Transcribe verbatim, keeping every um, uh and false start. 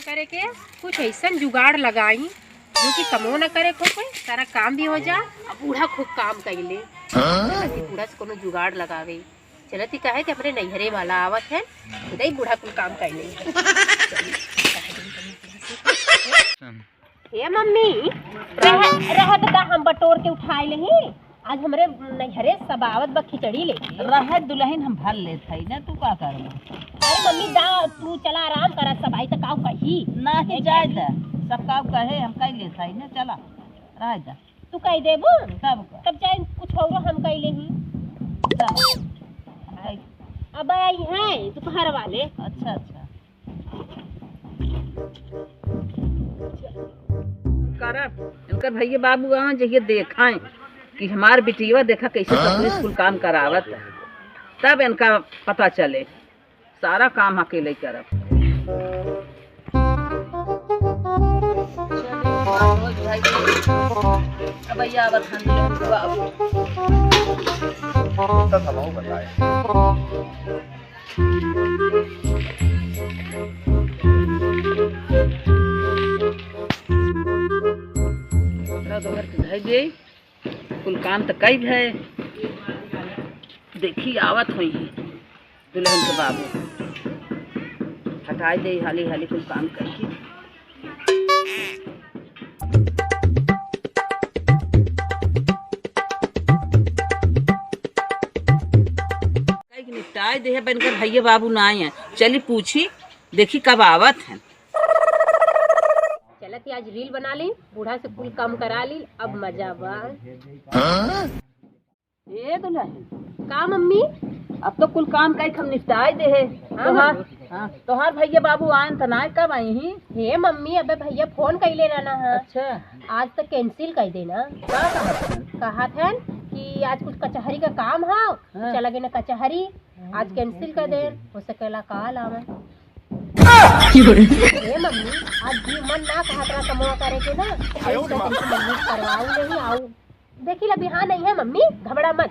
करे के कुछ ऐसन जुगाड़ लगाई जो कि कमो न करे को कोई, सारा काम भी हो जा, अब बूढ़ा खूब काम कर ले। हाँ? ताकि बूढ़ा से कोनो जुगाड़ लगावे। चलत ही कहे कि अपने नैहरे वाला आवत है, खुदे ही बूढ़ा कुल काम कर ले। हे मम्मी, रह, रह द दा, हम बटोर के उठाए लेही। आज हमरे नैहरे सब आवत बा खिचड़ी लेके। रह दुलहिन, हम भर लेत हई ना, तू का करबा? अरे मम्मी दा, तू चला आराम करा, सब आई त काऊ कही। नाही, जाए द, सब काऊ कहे, हम कई लेत हई ना, चला, रह द। तू कई देबू? तब का? तब जाए कुछ औरो हम कई लेही। चला, हम कई अब आई है दोपहर वाले। अच्छा, अच्छा। करब, इनकर भैया बाबू आवन, जहिया देखाएं कि हमार बिटिया देखा कैसे सब स्कूल काम करावत है, तब इनका पता चले। सारा काम अकेले करब। चलिए, बाबू, भाई, अब भैया आवत हन, बाबू। तब हम बताए। ओकरा तो घर के धइ दे, कुल काम त कई भए। देखी आवत होई हैं दुलहिन के बाबू, हटाई दे हाली हाली कुल काम करके। कई के निपटाए दे है, बनकर भैया बाबू ना आए हैं। चली पूछी, देखी कब आवत हैं। चलत ही आज reel बना ली, बूढ़ा से कुल काम करा ली, अब मजा बा। हाँ? ए दुलहिन। का मम्मी? अब तो कुल काम कई के हम निपटाए दे है। हाँ, तोहार, मम्मी। हाँ, तोहार भैया बाबू आएन त ना, कब आई ही? हे मम्मी, अबे भैया फोन कइले रहना है। अच्छा। आज तो cancel कर देना। का कहत हन? कहत हन कि आज कुछ कचहरी का काम है, हाँ। चला गए ना कचहरी, आज cancel कर दे, हो सकेला काल आवे। हे मम्मी, आज जी मन ना कहत रहा कमवा करे के ना, आज तो तुमसे मम्मी से करवाऊ नहीं आऊ। देखी ला बिहान आई है मम्मी, घबरा मत।